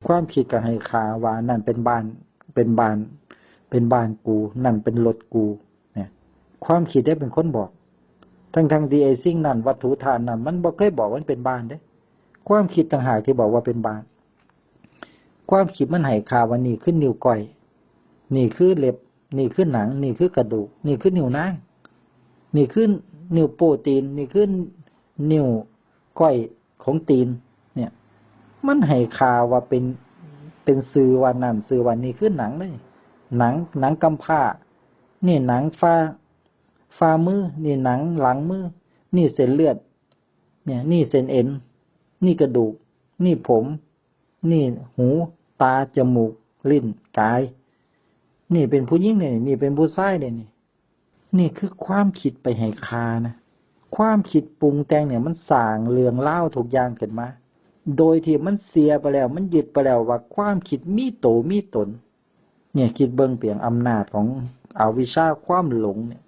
ຄວາມຄິດກໍໃຫ້ຄ່າວ່ານັ້ນເປັນບ້ານ ເປັນບ້ານ ເປັນບ້ານກູ, ນັ້ນເປັນລົດກູ ເນຍ ຄວາມຄິດເດ້ເປັນຄົນບອກ ທັງໆທີ່ໄອ້ສິ່ງນັ້ນ ວັດຖຸທາດນັ້ນ ມັນບໍ່ເຄີຍບອກວ່າມັນເປັນບ້ານເດ້. ຄວາມຄິດຕ່າງຫາກທີ່ບອກວ່າເປັນບ້ານ. ຄວາມຄິດມັນໃຫ້ຄ່າວ່ານີ້ຄືນິ້ວກ້ອຍ, ນີ້ຄືເລັບ, ນີ້ຄືໜັງ, ນີ້ຄືກະດູກ, ນີ້ຄືນິ້ວນາງ, ນີ້ຄືນິ້ວໂປ້ຕີນ, ນີ້ຄືນິ້ວກ້ອຍຂອງຕີນ ເນຍ ມັນໃຫ້ຄ່າວ່າເປັນ ເປັນຊື່ວ່ານັ້ນ ຊື່ວ່ານີ້ ຄືໜັງເລີຍ ໜັງ ໜັງກຳພ້າ, ນີ້ໜັງຝ່າ ຝ່າມື, ນີ້ໜັງຫຼັງມື, ນີ້ເສັ້ນເລືອດ ເນຍ ນີ້ເສັ້ນເອັນ, ນີ້ກະດູກ, ນີ້ຜົມ, ນີ້ຫູ, ຕາ, ຈະມູກ, ລີ້ນ, ກາຍ, ນີ້ເປັນຜູ້ຍິງ, ນີ້ ນີ້ເປັນຜູ້ຊາຍເດ້ ນີ້ ນີ້ຄືຄວາມຄິດໄປໃຫ້ຄ່ານະ. ຄວາມຄິດປຸງແຕ່ງເນຍ ມັນສ້າງເລື່ອງລາວທຸກຢ່າງຂຶ້ນມາ ໂດຍທີ່ມັນເຊື່ອໄປແລ້ວ ມັນຍຶດໄປແລ້ວວ່າຄວາມຄິດມີໂຕມີຕົນ. ເນຍ ຄິດເບິ່ງເປັນອຳນາດຂອງອະວິຊາ ຄວາມຫຼົງເນຍ